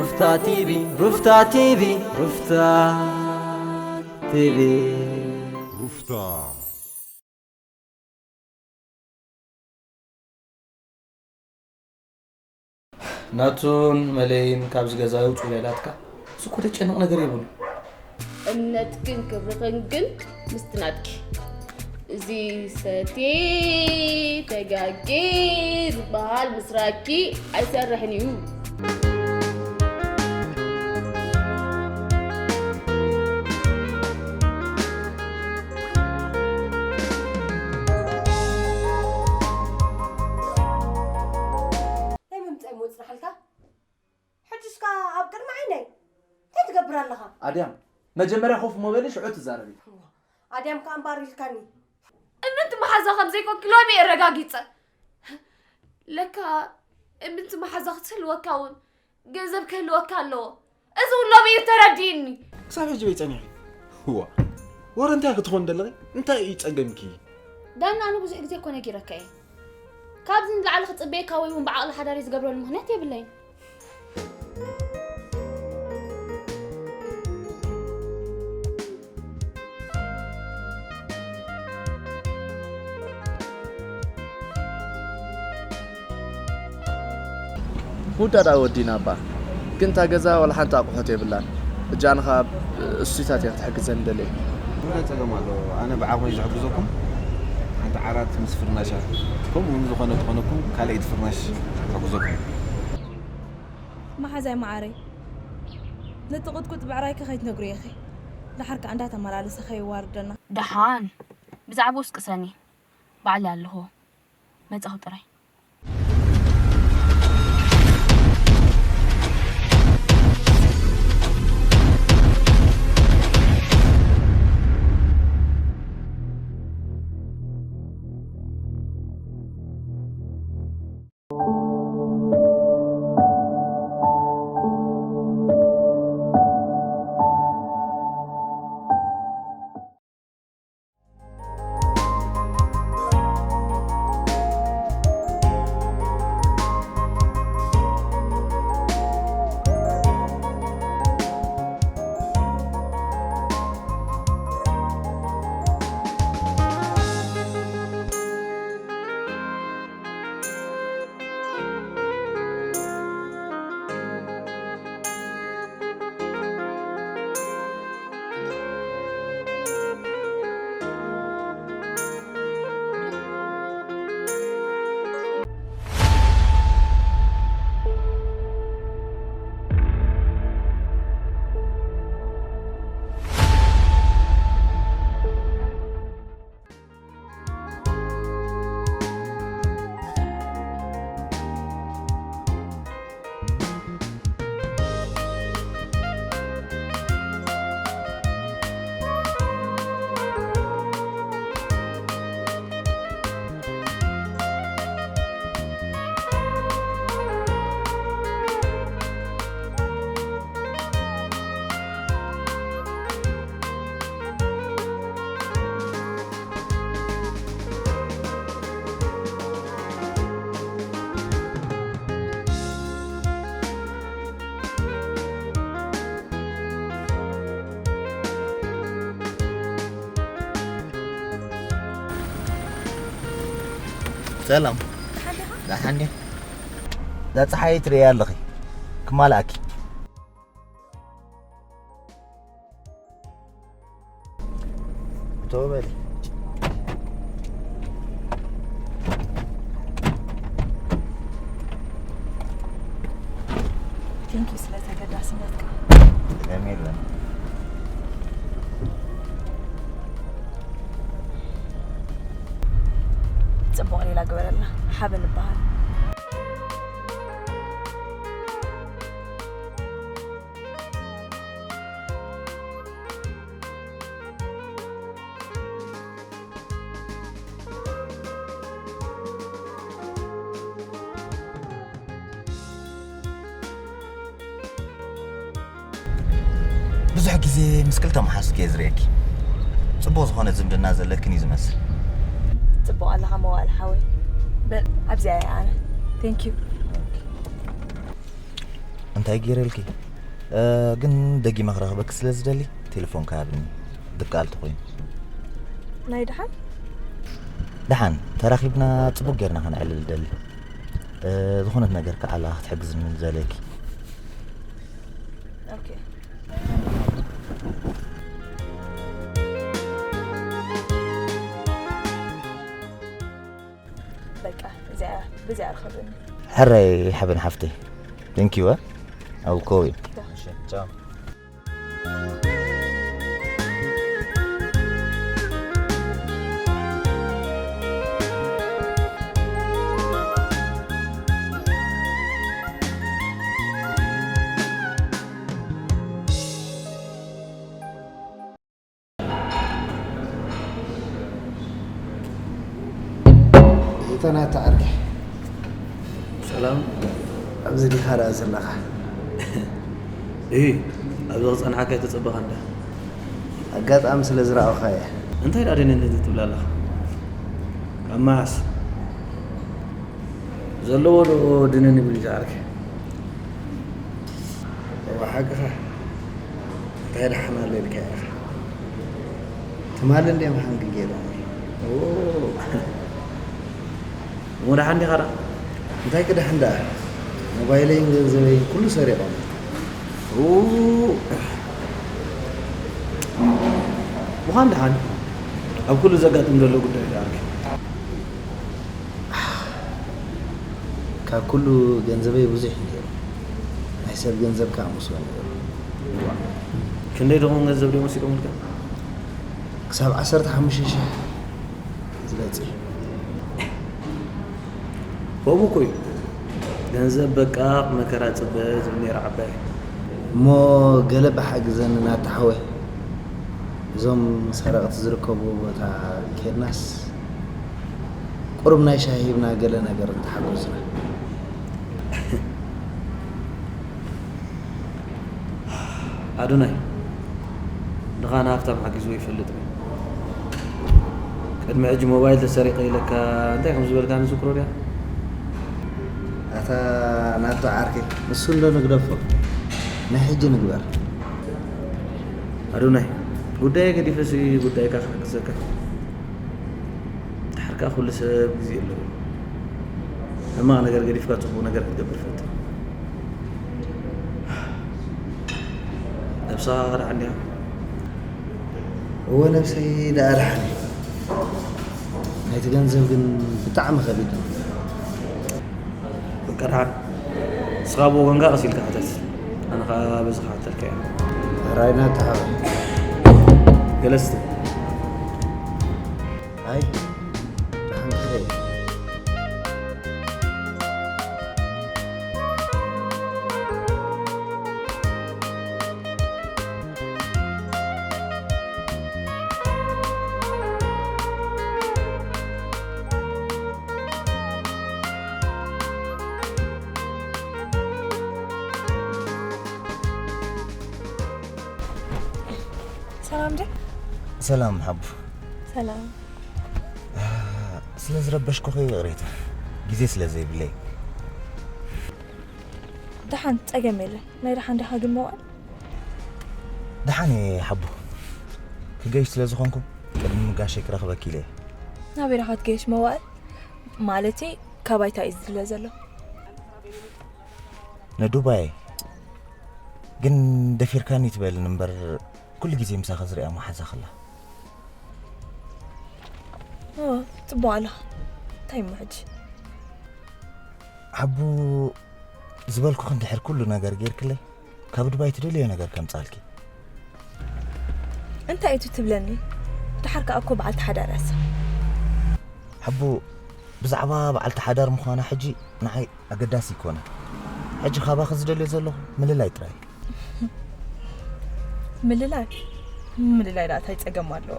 ሩፍታ ቲቪ፣ ሩፍታ ቲቪ፣ ሩፍታ ቲቪ። ሩፍታ። ናቱን መለይን ካብዚ ገዛ ይውጹ ኢላትካ። እሱ እኮ ተጨንቕ ነገር የብሉ። እምነትክን ክብርኽን ግን ምስቲ ናትኪ። እዚ ሰቴ ተጋጌ ዝበሃል ምስራኪ ኣይሰርሕን እዩ። ናይ ምምጻይ ምወጽናሓልካ? ሕጅስ ከኣ ኣብ ቅድሚ ዓይነይ እንታይ ትገብር ኣለኻ? ኣድያም፣ መጀመርያ ኮፍ እሞ በሊ፣ ሽዑ ትዛረቢ። ኣድያም ከኣ እምባር ኢልካኒ። እምንቲ መሓዛ ከም ዘይኮንኪ ሎሚ እየ ኣረጋጊጸ። ለካ እምንቲ መሓዛ ክትህልወካ እውን ገንዘብ ክህልወካ ኣለዎ። እዚ እውን ሎሚ እዩ ተረዲእኒ። ክሳብ ሕጂ በይ ጸኒሐ። እዋ፣ ወረ እንታይ ክትኾን ደለኺ? እንታይ እዩ ጸገምኪ? ዳና፣ ኣነ ብዙሕ ግዜ እኮ ነጊረካ እየ። ካብዚ ንላዕሊ ክጽበየካ ወይ እውን ብዓቕሊ ሓዳር ዝገብረሉ ምኽንያት የብለይን። ውዳዳ ወዲና እባ፣ ግን እታ ገዛ ዋላ ሓንቲ ኣቑሑት የብላን። እጃንኻ እሱይታት እየ ክትሕግዘኒ ደለየ። እንታይ ጸገም ኣለዎ? ኣነ ብዓቕመይ ዝሕግዘኩም ሓንቲ ዓራት ምስ ፍርናሻ፣ ከምኡ እውን ዝኾነ ዝኾነኩም ካልኣይቲ ፍርናሽ ክሕግዘኩም። መሓዛይ መዓረይ፣ ነቲ ቁጥቁጥ ብዕራይከ ከይትነግርዮ ኢኺ። ደሓር ከኣ እንዳተመላለሰ ከየዋርደና። ደሓን፣ ብዛዕባኡስ ቅሰኒ፣ ባዕለይ ኣለኹ። መጻኹ ጥራይ። ሰላም። ደሓን ዲኻ? ደሓን ዲኻ? እዛ ጸሓይ ትርእያ ኣለኺ። ክማልኣኪ። ቶበል። ቴንኪ ስለ ተገዳስነትካ። ጸገም የለን። ጽቡቕ ሌላ ግበረልና። ሓበን ንበሃል። ብዙሕ ግዜ ምስ ክልተ መሓዙትኪ እየ ዝርእየኪ። ጽቡቕ ዝኾነ ዝምድና ዘለክን እዩ ዝመስል። ጽቡቕ ኣለኻ መዋእል ሓወይ። በል፣ ኣብዚኣ እየ ኣነ። Thank you። እንተ እንታይ ገይረልኪ? እ፣ ግን ደጊመ ክረኽበኪ ስለ ዝደሊ ቴሌፎንካ ሃብኒ። ድቃል ተኾይኑ። ናይ ደሓን? ደሓን ተራኺብና ጽቡቅ ጌርና ከነዕልል ደሊ። እ፣ ዝኾነት ነገር ከዓላ ክትሕግዝኒ ዝደለኪ። ኦኬ። በቃ እዚኣ ብዚኣ ርኸብኒ። ሕራይ ሓበን ሓፍተይ። Thank you. I will call you. ቻው። እታ ናታ ዓርኪ። ሰላም። ኣብዚ ዲኻ ደኣ ዘለኻ? እሂ፣ ኣብዚ ክጸንሓካ ኣይተጸበኻን ዳ። ኣጋጣሚ ስለ ዝረኣኹኻ እየ። እንታይ ደኣ ደነን ነዚ ትብል ኣለኻ? ካብ መዓስ? ዘለዎ ዶ ድነን ይብል እዩ ዝዓርከ? እዋ ሓቅኻ። እንታይ ደሓን ኣሎ ኢልካ ኢኻ? ትማሊ እንድዮም ሓንጊ ገይሮም። ኦ። እሞ ደሓን ዲኻ ደኣ? እንታይ ክደሓን ደኣ? ሞባይለይን ገንዘበይን ኩሉ ሰሪቖም። ኡ። ምዃን ደሓን። ኣብ ኩሉ ዘጋጥም ዘሎ ጉዳይ እዩ ደኣ ዓርከይ። ካብ ኩሉ ገንዘበይ ብዙሕ እዩ ነይሩ። ናይ ሰብ ገንዘብ ከኣ ምስኡ ነይሩ። ክንደይ ድኾን ገንዘብ ድዮም ወሲዶምልካ? ክሳብ ዓሰርተ ሓሙሽተ ሽሕ ዝበጽሕ። ከምኡ እኮ እዩ። ገንዘብ በቃ መከራ ጽበ ዝብል ነይሩ ዓባይ። እሞ ገለ ብሓግዘኒ ናታ ሓወይ። እዞም ሰረቕቲ ዝርከብዎ ቦታ ኬድናስ ቁሩብ ናይ ሻሂ ሂብና ገለ ነገር እንተሓጎስና። ኣዶናይ፣ ድኻ ንሃብታም ሓጊዝዎ ይፈልጥ እዩ። ቅድሚ ሕጂ ሞባይል ተሰሪቐ ኢለካ እንታይ ከም ዝበልካኒ ዝክሮ ድያ? ኣታ ናቶ ዓርከይ፣ ንሱ እንዶ ንግደፎ። ናይ ሕጂ ንግበር። ኣዶናይ፣ ጉዳየ ገዲፈሲ ጉዳይካ ክሕግዘካ። ድሓር ከኣ ኩሉ ሰብ ግዜ ኣለዎ። ሕማቕ ነገር ገዲፍካ ጽቡቕ ነገር ክትገብር ፈትን። ነብስኻ ከድሓን ዲኻ? እወ፣ ነብሰይ ደኣ ድሓን እየ። ናይቲ ገንዘብ ግን ብጣዕሚ ከቢድ ነው። በቃ ደሓን። ንስኻ ብወገንካ ቀስ ኢልካ ሕተት። ኣነ ኸኣ በዚ ክሓተልካ እየ። ራይና ተሓወ። ገለስቲ። ኣይ፣ ደሓን ክኸይድ። ሰላም ደ? ሰላም ሓቡ። ሰላም። ስለ ዝረበሽኩኺ ይቕሬታ። ግዜ ስለ ዘይብለይ። ደሓን ጸገም የለን። ናይ ደሓን ዲኻ ግን መዋል? ደሓን እየ ሓቡ። ክገይሽ ስለ ዝኾንኩ ቅድሚ ምጋሸይ ክረኽበኪ ኢለ እየ። ናበይ ዲኻ ክትገይሽ መዋል? ማለተይ ካባይ ታይ እዩ ዝድለ ዘሎ? ንዱባይ። ግን ደፊርካኒ ትበልኒ እምበር ኩሉ ግዜ ምሳኺ ዝሪኣ መሓዛ ከላ። ኦ፣ ጽቡቕ ኣለኻ። እንታይ እሞ ሕጂ? ሓቡ ዝበልኩኺ እንድሕር ኩሉ ነገር ጌርክለይ፣ ካብ ዱባይ ትደልዮ ነገር ከምጻልኪ። እንታይ እዩ ትብለኒ? ደሓር ከኣ እኮ በዓልቲ ሓዳር እያ እሳ። ሓቡ ብዛዕባ በዓልቲ ሓዳር ምዃና ሕጂ ንዓይ ኣገዳሲ ኣይኮነን። ሕጂ ካባኺ ዝደልዮ ዘለኹ ምልላይ ጥራይ። ምልላይ? ምልላይ ደኣ እንታይ ጸገም ኣለዎ?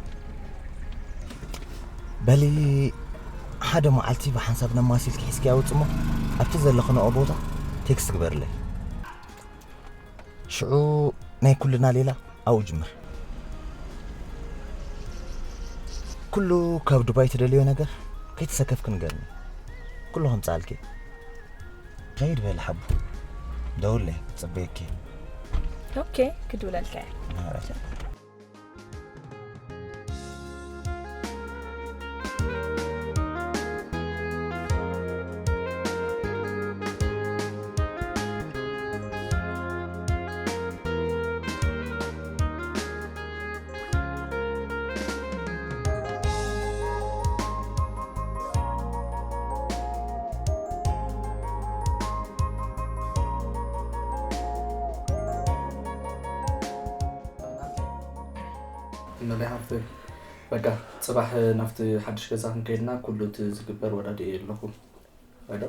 በሊ ሓደ መዓልቲ ብሓንሳብ ነማሲልኪ ሒዝኪያ ውጽእ እሞ ኣብቲ ዘለኽንኦ ቦታ ቴክስት ግበርለይ። ሽዑ ናይ ኩልና ሌላ ኣብኡ ጅምር። ኩሉ ካብ ዱባይ ትደልዮ ነገር ከይተሰከፍኪ ንገርኒ። ኩሉ ከምጽኣልኪ። ከይድ በል ሓቡ። ደውለይ፣ ጽበየኪ። ኦኬ፣ ክድውለልካ እየ። ማዕረ። መለይ ሓፍተይ፣ በቃ ጽባሕ ናብቲ ሓድሽ ገዛ ክንከይድና ኩሉ እቲ ዝግበር ወዳድየ ኣለኹ። ኣይዶ?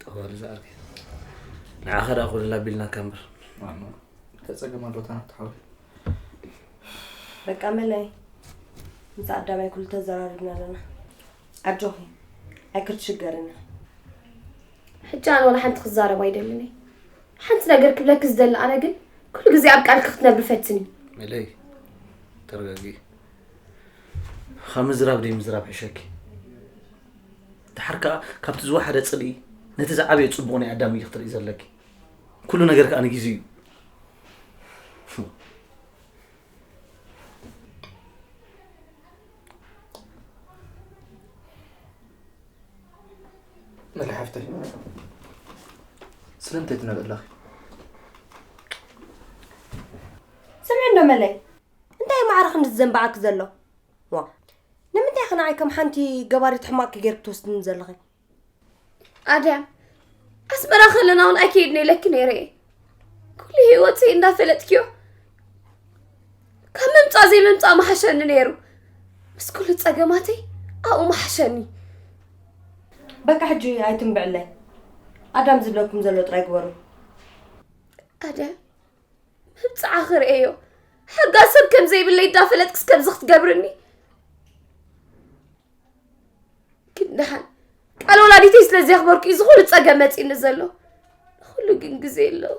ጠዋሪ ዝኣርኪ ንዓኻ ደኣ ኩሉ ኣቢልናካ እምበር። ማማ፣ እንታይ ጸገም ኣለዎ እታ ናብቲ ሓወይ? በቃ መለይ፣ ምስ ኣዳማይ ኩሉ ተዘራሪብና ኣለና። ኣጆኺ፣ ኣይክትሽገርን ኢኺ። ሕጂ ኣነ ዋላ ሓንቲ ክዛረብ ኣይደልን እየ። ሓንቲ ነገር ክብለኪ ዝደሊ ኣነ ግን ኩሉ ግዜ ኣብ ቃልኪ ክትነብሪ ፈትኒ። መለይ ተረጋጊ። ካብ ምዝራብ ደይ ምዝራብ ሕሸኪ። ድሓር ከኣ ካብቲ ዝወሓደ ጽልኢ ነቲ ዝዓበየ ጽቡቕ ናይ ኣዳም እዩ ክትርኢ ዘለኪ። ኩሉ ነገር ከኣ ንግዜ እዩ። መለይ ሓፍተይ፣ ስለምንታይ ትነብዕ ኣለኺ? ስምዒ እንዶ መለይ፣ እንታይ እዩ ማዕረ ክንዲ ዝዘንባዓኪ ዘሎ? ዋ፣ ንምንታይ ኢኺ ንዓይ ከም ሓንቲ ገባሪት ሕማቕ ጌርኪ ትወስድኒ ዘለኺ? ኣድያም፣ ኣስመራ ከለና እውን ኣይከይድን ኢለኪ ነይረ እየ። ኩሉ ህይወተይ እንዳፈለጥክዮ ካብ ምምጻእ ዘይምምጻእ ምሓሸኒ ነይሩ። ምስ ኩሉ ጸገማተይ ኣብኡ ምሓሸኒ። በቃ ሕጂ ኣይትንብዕለይ። ኣዳም ዝብለኩም ዘሎ ጥራይ ግበሩ። ኣድያም፣ ምብጻዓ ክርእዮ፣ ሕጋ ሰብ ከም ዘይብለይ እንዳፈለጥክስ ከምዚ ክትገብርኒ? ግን ደሓን ቃል ወላዲተይ ስለ ዘኽበርኩ እዩ ዝኹሉ ጸገም መጺእኒ ዘሎ። ንኹሉ ግን ግዜ ኣለዎ።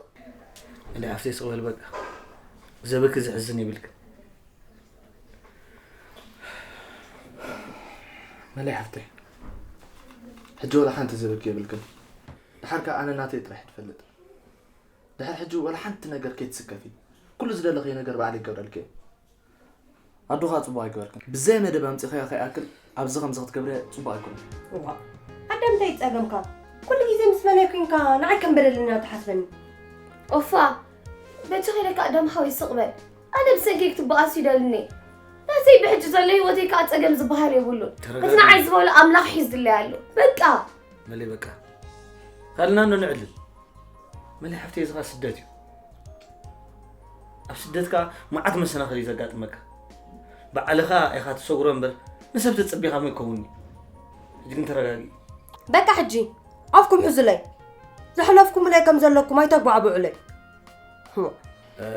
እንደ ሓፍተይ ስቕ በል በቃ። ዘበኪ ዘሕዝን የብልክን። መለይ ሓፍተይ፣ ሕጂ ወላ ሓንቲ ዘበኪ የብልክን። ድሓር ከኣ ኣነ ናተይ ጥራሕ ትፈልጥ። ድሕሪ ሕጂ ወላ ሓንቲ ነገር ከይትስከፊ። ኩሉ ዝደለኽዮ ነገር ባዕለይ ይገብረልኪ እየ። ኣዱ ኸኣ ጽቡቕ ኣይገበርክን። ብዘይ መደብ ኣምጺእኻዮ ከይኣክል ኣብዚ ከምዚ ክትገብርያ ጽቡቕ ኣይኮነን። እዋ፣ ኣዳም እንታይ ይጸገምካ? ኩሉ ግዜ ምስ መለይ ኮንካ ንዓይ ከም በደለኛ ትሓስበኒ። ኦፋ፣ በጃኺ ኢለካ ኣዳም ሓወይ ስቕ በል። ኣነ ብሰንከይ ክትበኣስ ይደልኒ። ናተይ ብሕጂ ዘሎ ህይወተይ ከኣ ጸገም ዝበሃል የብሉን። ተረጋጊ። እቲ ንዓይ ዝበሎ ኣምላኽ ሒዝለይ ኣሎ። በቃ። መለይ በቃ። ካልእና እንዶ ንዕልል። መለይ ሓፍተይ፣ እዚ ኸኣ ስደት እዩ። ኣብ ስደት ከኣ መዓት መሰናኽል እዩ ዘጋጥመካ። ባዕልኻ ኢኻ ትሰግሮ እምበር ንሰብ ተጸቢኻ ሞ ይከውን'ዩ። ሕጂ ግን ተረጋጊ። በቃ ሕጂ ኣፍኩም ሕዙለይ። ዘሕለፍኩምለይ ከም ዘለኩም ኣይተጓዕብዑለይ። እ፣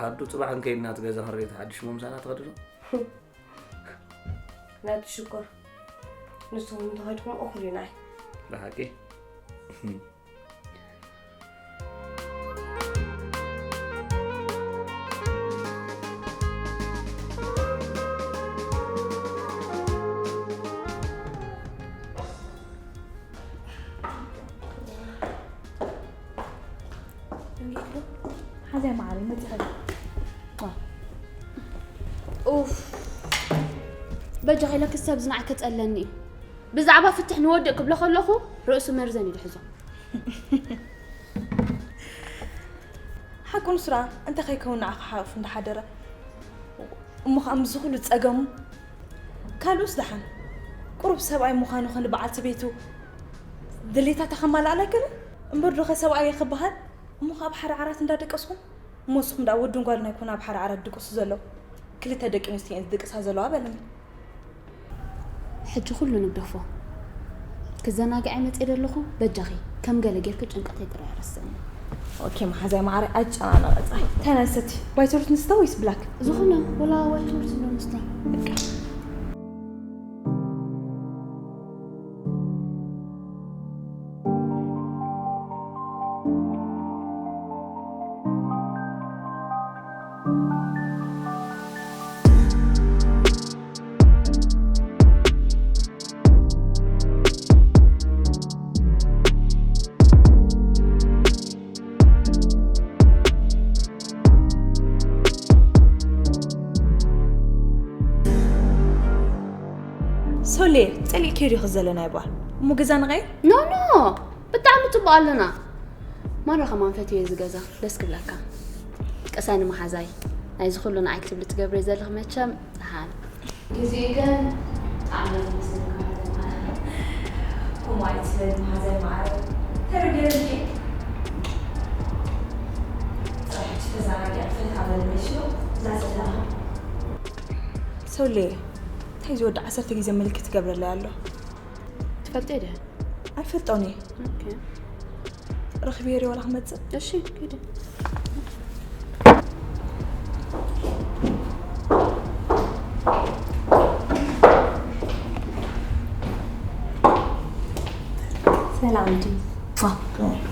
ኣዱ ጽባሕ ክንከይድ ናቲ ገዛ ክንርኢ፣ እቲ ሓድሽ ሞ ምሳና ትኸዲ ዶ? ናቲ ሽኮር፣ ንስኹም እንተኸድኩም እኹል እዩ ንዓይ። ብሓቂ? ሓዚያ መዓረይ መፂኻ። ኡፍ፣ በጃኺ ኢለኪ ሰብ ዝንዓይ ከፀለኒ እዩ። ብዛዕባ ፍትሕ ንወድእ ክብሎ ከለኹ ርእሱ መርዘን እዩ ዝሕዞ። ሓቁ ንሱ ደኣ እንታይ ከይከውን ንዓኻ ሓቑፉ እንዳሓደረ። እሞ ኸኣ ምስዚ ኩሉ ጸገሙ ካልኡስ ደሓን ቁሩብ ሰብኣይ ምዃኑ ኸን በዓልቲ ቤቱ ድሌታታ ከማልኣላ ኣይክእልን? እምበር ዶ ኸ ሰብኣይ እየ ክበሃል? እሞ ኸኣ ኣብ ሓደ ዓራት እንዳደቀስኩም? እሞ ንስኹም ደኣ ወድን ጓልን ኣይኮነ ኣብ ሓደ ዓራት ድቅሱ ዘለዉ። ክልተ ደቂ ኣንስትዮ እየን ዝድቅሳ ዘለዋ በለኒ። ሕጂ ኩሉ ንግደፎ። ክዘናግዐ መፅእ ዘለኹ በጃኺ ከም ገለ ጌርኪ ጭንቀተይ ጥራይ ኣረስዕኒ። ኦኬ መሓዛይ ማዕረ ኣጨናነቐ ፀሓይ። እንታይ ናይ ሰቲ? ዋይት ሩት ንስተ ወይስ ብላክ? ዝኾነ ወላ ዋይት ሩት እንዶ ንስተ። በቃ። ሌ፣ ጸሊእክዮ ዲኺ ዘለናይ ጓል? እሞ ገዛ ንቐይር? ኖ ኖ፣ ብጣዕሚ ጽቡቕ ኣለና። ማራ ከማን ፈትዮ እዚ ገዛ፣ ደስ ክብለካ። ቅሰኒ መሓዛይ፣ ናይዚ ኩሉ ንዓይ ክትብሊ ትገብሪ ዘለኺ መቸም ደሓን። ግዜኡ ግን ብጣዕሚ እየ ዘመስግነካ መሓዛይ መዓረይ። እሞ ኣይትስለኒ መሓዛይ መዓረይ። ተረዲእኒ ድዩ? ጥራሕ ሕጂ ተዘናጊዐ ፈታ በሊ መሲሉ እዛ ዘለኻ። ሶሌ፣ እንታይ እዚ ወዲ ዓሰርተ ግዜ ምልክት ይገብረለይ ኣሎ? ትፈልጥዮ ድያ? ኣይፈልጦን እየ። ኦኬ። ረኺበዮ ዋላ ክመጽእ? እሺ፣ ኪዲ። ሰላም እንጂ።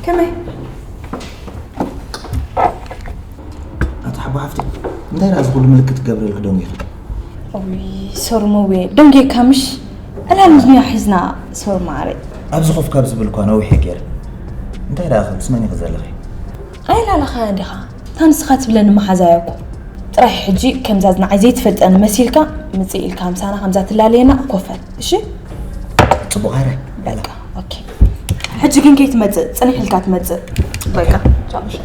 ከመይ? ኣቲ ሓቦ ሓፍቲ እንታይ ደኣ እዚ ኩሉ ምልክት ትገብሪ ኣለኺ ደንጊኺ? ኦይ ሶርሞዌ ደንጌካ ምሽ ዕላል ምኽንያ ሒዝና ሶር ማዕረ ኣብዚ ኮፍ ካብ ዝብል እኳ ነዊሕ እየ ገይረ። እንታይ ደኣ ምስ መን ኢኺ ዘለኺ? ኣይላለኻ ዲኻ እታ ንስኻ ትብለኒ መሓዛያ እኮ ጥራይ ሕጂ ከምዛ ንዓይ ዘይትፈልጠኒ መሲልካ ምጽእ ኢልካ ምሳና ከምዛ ትላለየና ኮፈል እሺ ጽቡቕ ኣረ በቃ ኦኬ ሕጂ ግን ከይትመጽእ ጽንሕ ኢልካ ትመጽእ በቃ ቻው እሺ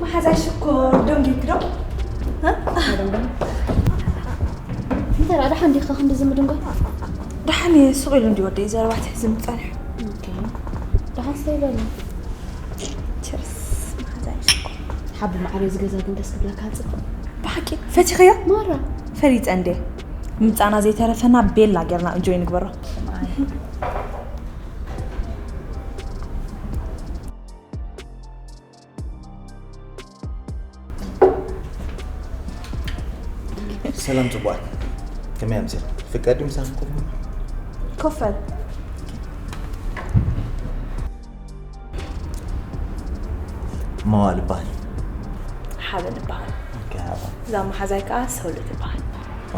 መሓዛይ ሽኮር ደንጊክ ዶ እንታይ ደኣ ደሓን ዲኻ ክንዲ ዝምድንጓ ደሓን እየ ሱቕ ኢሉ እንዲ ወደይ ዘረባ ትሕዝም ጸንሑ ደሓን ስተይ በሉ ቸርስ መሓዛይ ሽኮር ሓቢ ማዕረ ዝገዛ ግን ደስ ክብለካ ጽቡቕ ብሓቂ ፈቲኽዮ ማራ ፈሊጠ እንዴ ምምጻና ዘይተረፈና ቤላ ጌርና እንጆይ ንግበሮ ሰላም ጽቡቓት ከመይ ኣምሲል ፍቃድ ምሳኹም ኮፍ ኮፈል መዋል ይበሃል ሓበን ይበሃል ኦኬ ሓበን እዛ መሓዛይ ከዓ ሰውለት ይበሃል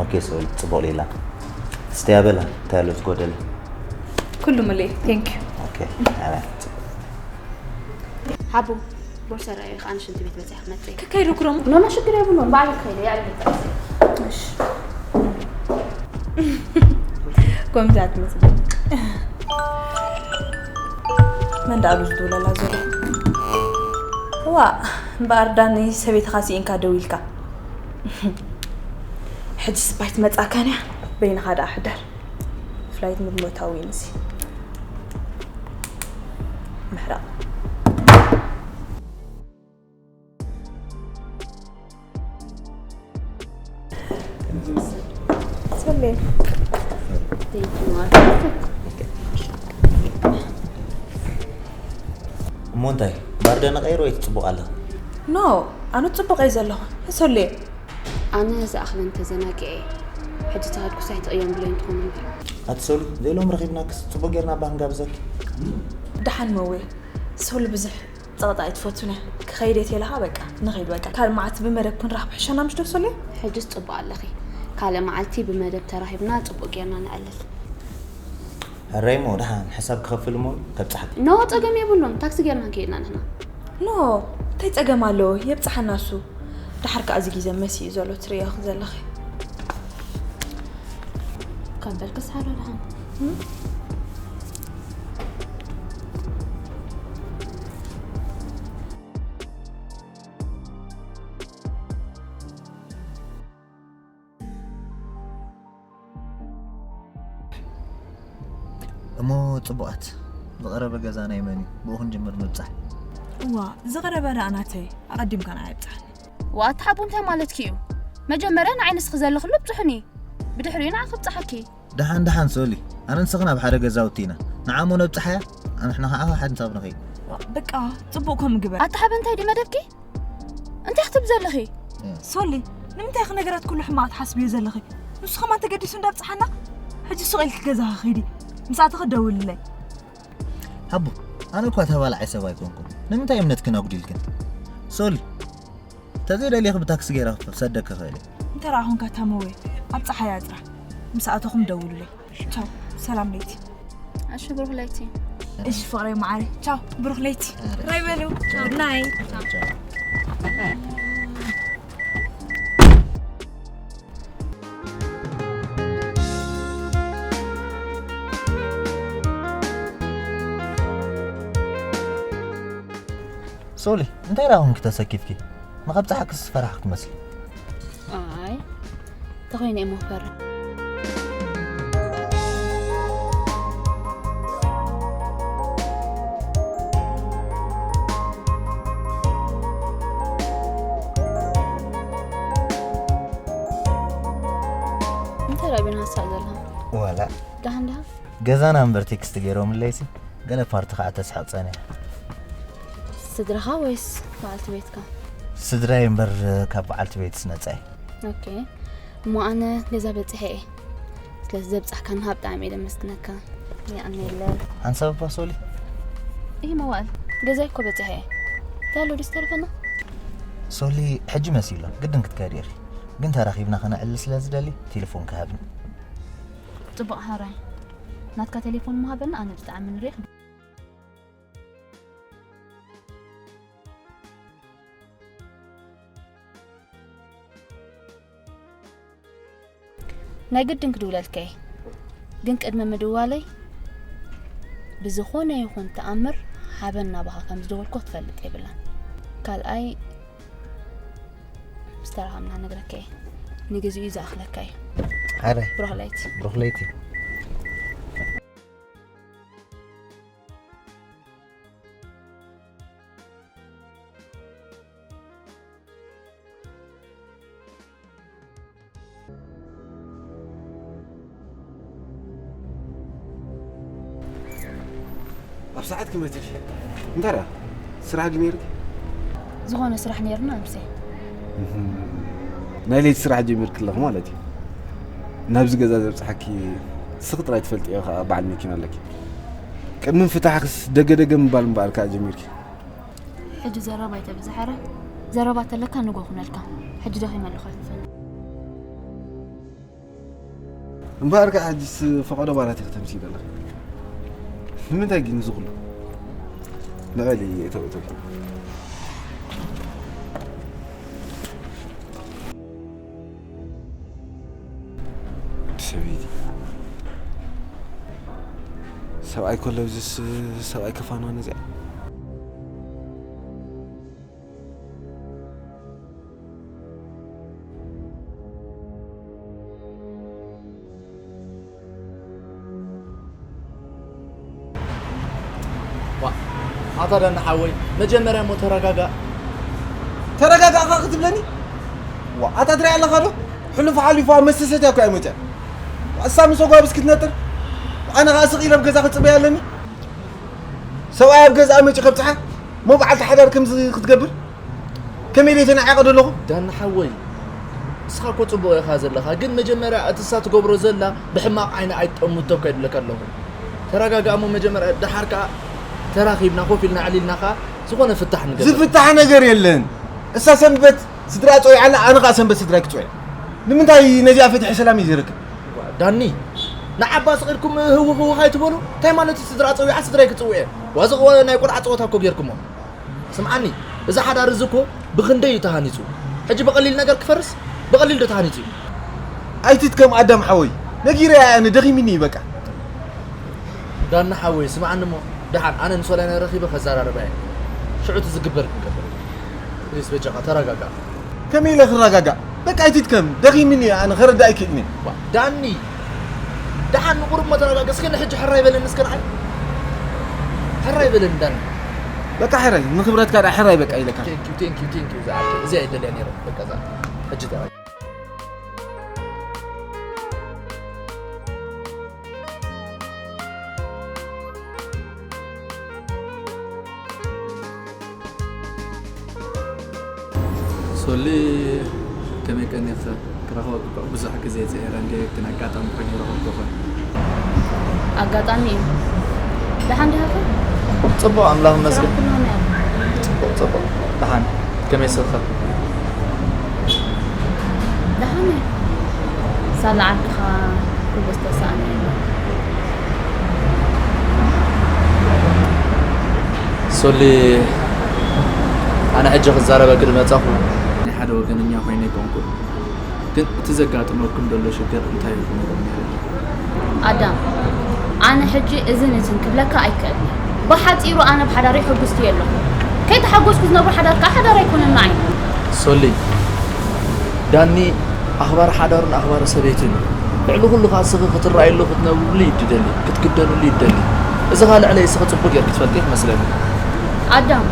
ኦኬ ሰውለት ጽቡቕ ሌላ ስተያ በላ እንታይ ኣሎ ዝጎደለ ኩሉ ምልእ ቴንክ ኦኬ ሓበን ሓቡ ቦርሳ ርኣየ ከኣ ንሽንቲ ቤት በፂሕ ክመፅእ ከካይዱ ክረሙ ኖኖ ሽግር የብሉን ባዕሉ ክኸይደ ያለ ኮምዛ ትመስል መን ደኣ ብዙ ትብለላ ዘሎ ዋ እምበኣር ዳኒ ሰበይትኻ ስኢንካ ደው ኢልካ ሕጂ ስባይ ትመጻካን እያ በይንኻ ደኣ ሕደር ፍላይት ምድሞታዊ ንሲ ምሕራቕ ሰሌ እሞ እንታይ ባርደ ነቐይር ወይ ትፅቡቕ ኣለኻ ኖ ኣነ ፅቡቕ እየ ዘለኹ ሰሌ ኣነ ዝኣኽለን ተዘናጊዐ እየ ሕጂ ተኸድኩስ ኣይትቕየምብለይ እንትኾኑ እምበር ኣቲ ሰሉ ዘይሎም ረኺብናክስ ፅቡቕ ጌርና ባህ ንጋብዘኪ ደሓን መወ ሰሉ ብዙሕ ፀቕጣ ኣይትፈቱነ ክኸይድ እየ ተለኻ በቃ ንኸይድ በቃ ካልእ መዓልቲ ብመደብ ክንራኽብ ሕሸና ምሽ ዶ ሰሌ ሕጅስ ፅቡቕ ኣለኺ ካልእ መዓልቲ ብመደብ ተራኺብና ፅቡቕ ጌርና ነዕልል ሕራይ እሞ ደሓን ሕሳብ ክኸፍል እሞ ከብፅሓኪ ኖ ፀገም የብሉን ታክሲ ጌርና ንከይድና ንሕና ኖ እንታይ ፀገም ኣለዎ የብፅሓና እሱ ደሓር ከዓ እዚ ግዜ መሲኡ ዘሎ ትርእዮ ዘለኺ ካብ በልክስ ሓሎ ደሓን እሞ ፅቡቓት ዝቐረበ ገዛ ናይ መን እዩ ብኡ ክንጅምር ምብፃሕ እዋ ዝቐረበ ደኣ ናተይ ኣቐዲምካ ንዓይ ኣብፅሓኒ ዋት ሓቡ እንታይ ማለትኪ እዩ መጀመርያ ንዓይ ንስኺ ዘለኽሉ ኣብፅሑኒ ብድሕሪኡ ንዓኺ ኣብፅሓኪ ደሓን ደሓን ሶሊ ኣነ ንስኽን ኣብ ሓደ ገዛውቲ ኢና ንዓሞ ነብፅሓያ ኣንሕና ከዓ ሓንሳብ ንኸይድ በቃ ፅቡቕ ከም ግበር ኣታ ሓበ እንታይ ድዩ መደብኪ እንታይ ክትብ ዘለኺ ሶሊ ንምንታይ ክነገራት ኩሉ ሕማቕ ትሓስብዮ ዘለኺ ንሱ ከማን ተገዲሱ እንዳብፅሓና ሕጂ ሱቕ ኢልኪ ገዛኻ ኺዲ ምስ ኣተኺ ደውልለይ ሓቡ ኣነ እኳ ተባላዓይ ሰብ ኣይኮንኩን ንምንታይ እምነትክን ኣጉዲልክን ሶሊ ተዘይደልየኺ ብታክሲ ገይረ ክሰደኪ ክእል እየ እንተ ረኣኹንካ ታመወ ኣብ ፀሓያ ፅራሕ ምስ ኣተኹም ደውሉለይ ቻው ሰላም ለይቲ እሺ ብሩኽ ለይቲ እሺ ፍቕረይ መዓረይ ቻው ብሩኽ ለይቲ ራይ በሉ ናይ ቻው። ሶሊ፣ እንታይ ደኣ ኾንኪ ተሰኪፍኪ? ንኸብጽሓኪስ ዝፈራሕኪ ትመስሊ። ኣይ ተኾይነ እሞ ክፈርሕ። እንታይ ደኣ ቢና ሓሳብ ዘለኻ? ዋላ ደሓን ደሃ? ገዛና እምበር ቴክስት ገይሮምለይሲ፣ ገለ ፓርቲ ከዓ ተስሕቕ ጸኒሓ። ስድራኻ ወይስ በዓልቲ ቤትካ? ስድራይ እምበር ካብ በዓልቲ ቤትስ ነጻ እየ። ኦኬ። እሞ ኣነ ገዛ በጺሐ እየ። ስለዚ ዘብጻሕካኒ ከዓ ብጣዕሚ እየ ደመስግነካ። የቐንየለይ። ሓንሳብ እባ ሶሊ። ይህ መዋእል ገዛይ እኮ በጺሐ እየ። እንታይ ኣሎ ድስ ተረፈና? ሶሊ፣ ሕጂ መሲሎ ግድን ክትከዲ ኢኺ። ግን ተራኺብና ከነዕልል ስለ ዝደሊ ቴሌፎን ክሃብኒ። ጽቡቕ ሓራይ። ናትካ ቴሌፎን ምሃበና ኣነ ብጣዕሚ ንሪኽ። ናይ ግድን ክድውለልካ እየ። ግን ቅድሚ ምድዋለይ ብዝኾነ ይኹን ተኣምር ሓበን ናባኻ ከም ዝደወልኩ ክትፈልጥ የብላን። ካልኣይ ምስ ተራኸብና ነግረካ እየ። ንግዚኡ ዝኣኽለካ እዩ። ሓራይ ብሩኽ ለይቲ። ብሩኽ ለይቲ። ኣብ ሰዓት ክመትሽ እንታይ ደኣ ስራሕ ጀሚርክ? ዝኾነ ስራሕ ነይርና ኣምሴ። ናይ ለይቲ ስራሕ ጀሚርክ ኣለኽ ማለት እዩ። ናብዚ ገዛ ዘብፅሓኪ ስኺ ጥራይ ትፈልጥዮ፣ ከዓ በዓል መኪና ኣለኪ። ቅድሚ ፍታሕክስ ደገ ደገ ምባል ምበኣል ከዓ ጀሚርኪ። ሕጂ ዘረባ ኣይተብዝሕ፣ ኧረ ዘረባ ተለካ ንጎ ኩነልካ። ሕጂ ደኺመ ኣለኹ ኣይትፈን። እምበኣር ከዓ ሕጂስ ፈቐዶ ባራት ኢኺ ተምሲ ዘለኺ። ንምንታይ ግን እዚ ኩሉ? ንበሊ እተው እተው። ሰበይቲ ሰብኣይ ኮሎ ብዝስ ሰብኣይ ከፋንዋ ነዚኣ። ኣታ ዳና ሓወይ፣ መጀመርያ እሞ ተረጋጋእ። ተረጋጋእካ ክትብለኒ? ዋ ኣታ ትሪኣ ኣለኻ ዶ? ሕሉፍ ሓሊፉ ኣብ መስተሰትያ እኮ እያ መፅያ። እሳ ምስ ኣጓብዝ ክትነጥር ኣነ ከዓ ስቕ ኢለ ኣብ ገዛ ክፅበያ ኣለኒ። ሰብኣይ ኣብ ገዛ መፂ ከብፅሓ ሞ በዓልቲ ሓዳር ከምዚ ክትገብር ከመይ ደይ ተናዒቐ ዘለኹ? ዳና ሓወይ፣ ንስኻ እኮ ፅቡቕ ኢኻ ዘለኻ፣ ግን መጀመርያ እቲ እሳ ትገብሮ ዘላ ብሕማቕ ዓይኒ ኣይትጠምቶ እኮ ይብለካ ኣለኹ። ተረጋጋእ እሞ መጀመርያ፣ ደሓር ከዓ ተራኺብና ኮፍ ኢልና ዕሊልና ከዓ ዝኾነ ፍታሕ ንገብር። ዝፍታሕ ነገር የለን። እሳ ሰንበት ስድራ ፀዊዓ ኣላ፣ ኣነ ከዓ ሰንበት ስድራይ ክፅውዕ። ንምንታይ ነዚኣ ፈቲሐ ሰላም እዩ ዘይረክብ? ዳኒ፣ ንዓባ ስቕ ኢልኩም ህውኽ ህውኽ ኣይትበሉ። እንታይ ማለት እዩ ስድራ ፀዊዓ ስድራይ ክፅውዕ? ዋዚ ናይ ቆልዓ ፀወታ እኮ ጌርኩሞ። ስምዓኒ፣ እዚ ሓዳር እዚ እኮ ብኽንደይ እዩ ተሃኒፁ። ሕጂ ብቐሊል ነገር ክፈርስ? ብቐሊል ዶ ተሃኒፁ እዩ? ኣይትድከም ኣዳም ሓወይ፣ ነጊረያ ኣነ ደኺምኒ እዩ በቃ። ዳና ሓወይ ስምዓኒ እሞ ደሓን ኣነ ንሶልያና ረኺበ ከዘራርባ እየ። ሽዑ እቲ ዝግበር ክንገብር። ፕሊስ በጃኻ ተረጋጋእ። ከመይ ኢለ ክረጋጋእ? በቃ ኣይትድከም፣ ደኺምኒ እየ ኣነ ከረዳ ኣይክእልን እየ። ዋ፣ ዳኒ ደሓን ንቑሩብ እሞ ተረጋገ እስከ ንሕጂ ሕራይ በለኒ እስከ ንዓይ። ሕራይ በለኒ ዳኒ። በቃ ሕራይ፣ ንኽብረትካ ደኣ ሕራይ በቃ ኢለካ። ቴንኪዩ ቴንኪዩ ቴንኪዩ ዝኣክል እዚኣ እየ ደልያ ነይረ በቃ እዛ። ሕጂ ተረጋገ። ሶሊ ከመይ ቀኒኺ? ክረኽበኪ እኮ ብዙሕ ግዜ ጽዒረ እንድየ፣ ግን ኣጋጣሚ ኮይኑ ረኸብኩኺ። ኣጋጣሚ እዩ። ደሓን ዲኻ? ጽቡቕ ኣምላኽ ይመስገን። ስራሕ ኩሉ ከመይ ኣሎ? ጽቡቕ ጽቡቕ። ደሓን ከመይ ስርኺ? ደሓን እዩ። ሳላ ዓድኻ ኩሉ ዝተሳእነ የለን። ሶሊ ኣነ ሕጂ ክዛረበኪ ዝመጻኹ ናይ ሓደ ወገነኛ ኮይነ ኣይኮንኩን፣ ግን እቲ ዘጋጥመኩም ዘሎ ሽግር እንታይ እዩ ክነግረኒ ይኽእል? ኣዳም ኣነ ሕጂ እዝን እዝን ክብለካ ኣይክእልን። ብሓጺሩ ኣነ ብሓዳረይ ሕጉስቲ የለኹ። ከይተሓጎስኩ ዝነብሮ ሓዳር ከዓ ሓዳር ኣይኮነን ንዓይ። ሶሊ፣ ዳኒ ኣኽባሪ ሓዳሩን ኣኽባሪ ሰበይቱን እዩ። ልዕሊ ኩሉ ከዓ ንስኺ ክትረኣይሉ ክትነብርሉ እዩ ዝደሊ፣ ክትግደልሉ እዩ ዝደሊ። እዚ ከዓ ልዕለይ ንስኺ ፅቡቅ ጌርኪ ትፈልጢ እየ ክመስለኒ። ኣዳም፣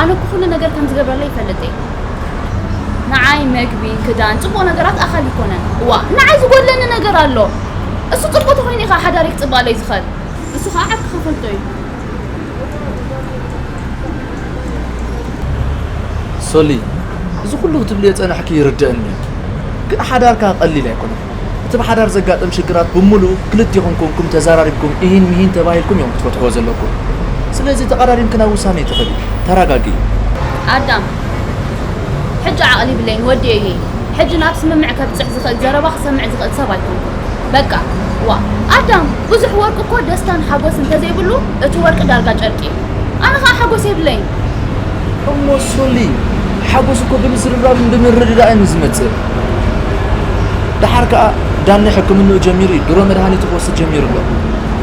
ኣነ እኮ ኩሉ ነገር ከም ዝገብረለይ ይፈልጥ እየ። ንዓይ መግቢ፣ ክዳን፣ ፅቡቕ ነገራት ኣኻል ይኮነን። እዋ፣ ንዓይ ዝጎድለኒ ነገር ኣሎ። እሱ ፅቡቕ ተኾይኑ ኢኻ ሓዳረይ ክፅብቐለይ ዝኽእል። እሱ ከዓ ዓርኪ ከፈልጦ እዩ። ሶሊ፣ እዚ ኩሉ ክትብልዮ ጸናሕኪ ይርደኣኒ እዩ። ግን ሓዳርካ ቀሊል ኣይኮነን። እቲ ብሓዳር ዘጋጥም ሽግራት ብምሉኡ ክልቴኹም ኮንኩም ተዛራሪብኩም ኢሂን ሚሂን ተባሂልኩም እዮም ክትፈትሕዎ ዘለኩም። ስለዚ ተቐዳዲምኪ ናብ ውሳኔ ትኸዲ። ተረጋግኢ። ኣዳም፣ ሕጂ ዓቕሊ ይብለይን ወዲ እየ። ሕጂ ናብ ስምምዕ ከብጽሕ ዝኽእል ዘረባ ክሰምዕ ዝኽእል ሰብ ኣይኮንኩን። በቃ። ዋ፣ ኣዳም፣ ብዙሕ ወርቂ እኮ ደስታን ሓጎስ እንተዘይብሉ እቲ ወርቂ ዳርጋ ጨርቂ እዩ። ኣነ ኸኣ ሓጎስ የብለይን። እሞ ሶሊ፣ ሓጎስ እኮ ብምዝርራብን ብምርድዳእን እዩ ዝመጽእ። ደሓር ከኣ ዳኒ ሕክምንኡ ጀሚሩ እዩ፣ ድሮ መድሃኒቱ ክወስድ ጀሚሩ ኣሎ።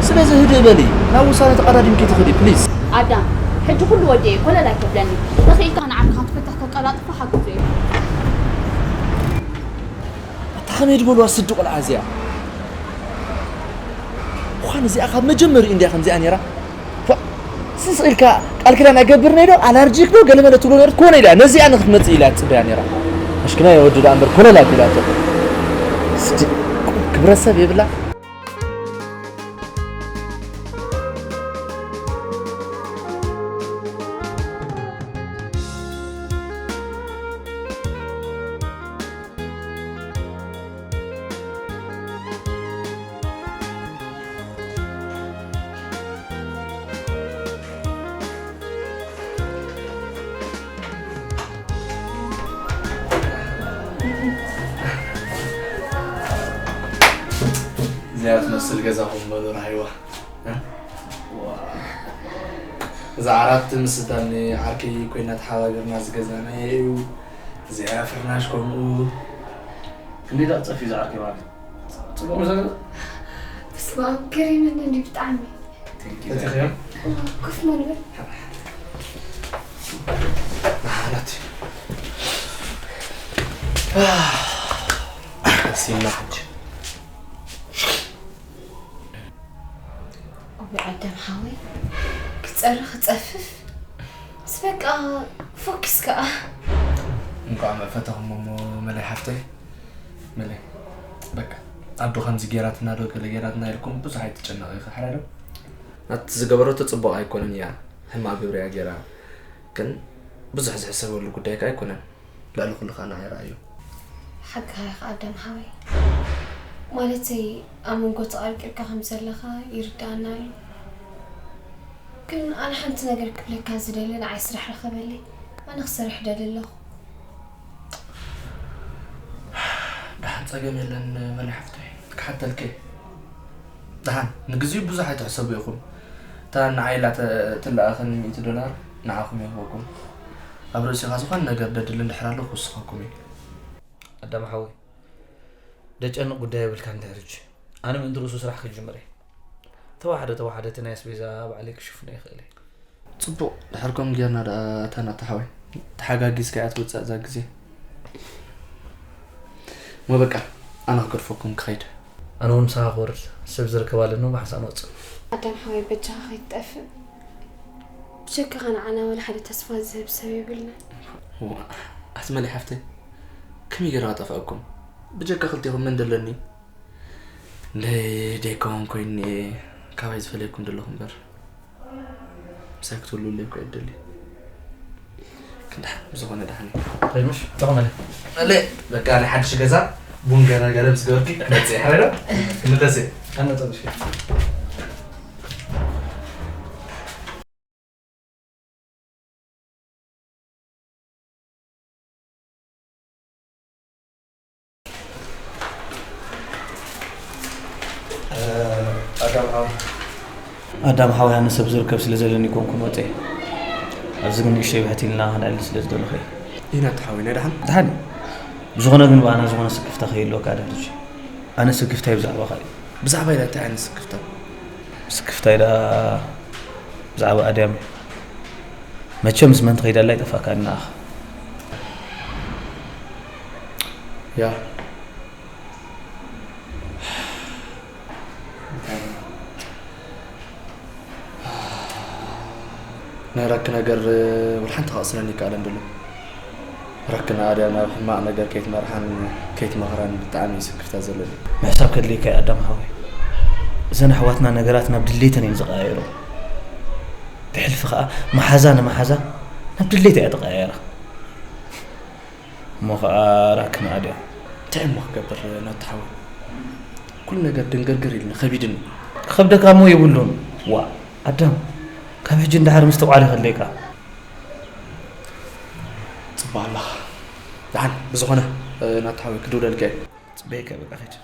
ስለዚ ህድእ በሊ፣ ናብ ውሳነ ተቐዳዲምኪ ትኽዲ ፕሊዝ። ኣዳም፣ ሕጂ ኩሉ ወዲ እየ፣ ኮለል ኣይተብለኒ። ተኽኢልካ ንዓርክኻ ትፍትሕ ከቀላጥፎ ሓግዞ እየ። ኣታ ከመይ ዝበልዋ ስዲ ቆልዓ እዚኣ። እኳን እዚኣ ካብ መጀመሪኡ እንድያ ከምዚኣ ነይራ። ፋ- ስስ ኢልካ ቃል ኪዳን ኣይገብርን'የ ዶ ኣላርጂክ ዶ ገለመለ ትብሎ ነይሩ ትኮነ ኢላ ነዚኣ ንክትመጽእ ኢላ ትጽበያ ነይራ። ኣሽክና የወዲ ደኣ እምበር ኮለል ኣቢላቶ። ስዲ ክብረሰብ የብላ። እዚኣ ትመስል ገዛኹም በሉ ረሃይዋ። እዛ ዓራት ምስ ዳኒ ዓርከይ ኮይና ተሓባቢርና ዝገዛናያ እዩ። እዚኣ ፍርናሽ ከምኡ። ክንደይ ደኣ ክጸፊ ዝዓርከይ ማለት? ጽቡቕ መሰለ? በስመ ኣብ ገሪመኒ እንዲ ብጣዕሚ። ፈቲኽዮ? ኮፍ ሞ ንበል። ናት። ሲና ሕጂ። ኦቢ ኣደም ሓወይ ክጸሪ ክጸፍፍ ምስ በቃ ፎኪስ ከኣ እንኳዕ መፈተኹም እሞ መለይ ሓፍተይ መለይ በቃ ኣዶ ከምዚ ጌራትና ዶ ገለ ጌራትና ኢልኩም ብዙሕ ኣይትጨነቕ ኢኻ ሓዳዶ ናቲ ዝገበረቶ ጽቡቕ ኣይኮነን እያ ሕማቕ ግብሪ እያ ጌራ ግን ብዙሕ ዝሕሰበሉ ጉዳይ ከኣ ኣይኮነን ልዕሊ ኩሉ ከኣ ንዓይ ረኣዮ። ሓቅኻ ኢኻ ኣዳም ሓወይ። ማለተይ ኣብ መንጎ ተቐርቂርካ ከም ዘለኻ ይርድኣና ኣሎ። ግን ኣነ ሓንቲ ነገር ክብለካ ዝደሊ ንዓይ ስራሕ ርኸበለይ። ኣነ ክሰርሕ ደሊ ኣለኹ። ደሓን ጸገም የለን መለይ ሓፍተይ ክሓተልኪ። ደሓን ንግዚኡ ብዙሕ ኣይትሕሰቡ ኢኹም። እታ ንዓይ ኢላ ትለኣኸኒ ሚእቲ ዶላር ንዓኹም ይህበኩም። ኣብ ርእሲኻ ዝኾነ ነገር ደድሊ እንድሕር ኣሎ ክውስኸኩም እዩ። ኣዳም ሓወይ ደጨንቕ ጉዳይ የብልካን ድሕሪ ሕጂ። ኣነ ምእንቲ ርእሱ ስራሕ ክጅምር እየ። ተዋሕደ ተዋሕደ እቲ ናይ ኣስቤዛ ባዕለይ ክሽፍኖ ይኽእል እየ። ጽቡቕ ድሕር ከምኡ ጌርና ደኣ እታ ናታ ሓወይ ተሓጋጊዝካ እያ ትወጽእ እዛ ግዜ። እሞ በቃ ኣነ ክገድፈኩም ክኸይድ። ኣነ እውን ምሳኻ ክወርድ ሰብ ዝርከብ ኣለኒ ብሓንሳእ ንወጽእ። ኣዳም ሓወይ በጃኻ ከይትጠፍእ። ብጀካኻ ንዓና ወላ ሓደ ተስፋ ዝህብ ሰብ የብልናን። ኣቲ መሊ ሓፍተይ ከመይ ገይረ ክጠፍኣኩም ብጀካ ክልቴኹም መን ደለኒ ደይ ደይከውን ኮይኒ ካባይ ዝፈለየኩም ደለኹ እምበር ምሳይ ክትህልውለይ እኮ እየ ደሊ ክንድሓ ብዝኾነ ደሓን እዩ ምሽ ጥቕመለ መለ በቃ ናይ ሓድሽ ገዛ ቡን ገረ ገረ ምስ ገበርኪ መፅእ ሕረዶ ምለስ ኣነጠብሽ ኣዳም ሓወይ ኣነ ሰብ ዝርከብ ስለ ዘለኒ ይኮንኩ ንወፀ ኣብዚ ግን ንእሽተይ ብሕት ኢልና ከነዕልል ስለ ዝደለኹ ኢና ተሓወይና ድሓን ድሓን እዩ ብዝኾነ ግን ብኣና ዝኾነ ስክፍታ ከይህልወካ ኣዳርጅ ኣነ ስክፍታይ ብዛዕባኻ እዩ ብዛዕባ ኢላ እንታይ ዓይነት ስክፍታ ስክፍታይ ደኣ ብዛዕባ ኣድያም እዩ መቸም ምስ መን ትኸይድ ኣላ ይጠፋካ ንኣኻ። ያ ናይ ራኪ ነገር ወላ ሓንቲ ከቕስነኒ ይከኣለን ደሎ። ራኪ ንኣድያ ናብ ሕማቕ ነገር ከይትመርሓን ከይትመኽራን ብጣዕሚ እዩ ስክፍታ ዘለኒ። ምሕሳብ ከድልየካ እዩ ኣዳም ሓወይ። እዘን ኣሕዋትና ነገራት ናብ ድሌተን እየን ዝቐያየሮ። ብሕልፊ ከዓ መሓዛ ንመሓዛ ናብ ድሌት እያ ተቐያየራ። እሞ ከዓ ራኪ ንኣድያ። እንታይ እሞ ክገብር ናቲ ሓወይ? ኩሉ ነገር ድንግርግር ኢልኒ ከቢድኒ። ክኸብደካ እሞ የብሉን። ዋ ኣዳም ካብ ሕጂ እንዳሓር ምስትውዓል ይኸድለካ። ፅቡቅ ኣለኻ። ደሓን ብዝኾነ ናቲ ሓወይ ክድውለልካ እየ። ፅበየካ በቃ ኸይድ።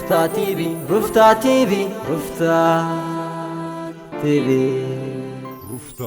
ሩፍታ ቲቪ ሩፍታ ቲቪ ሩፍታ ቲቪ ሩፍታ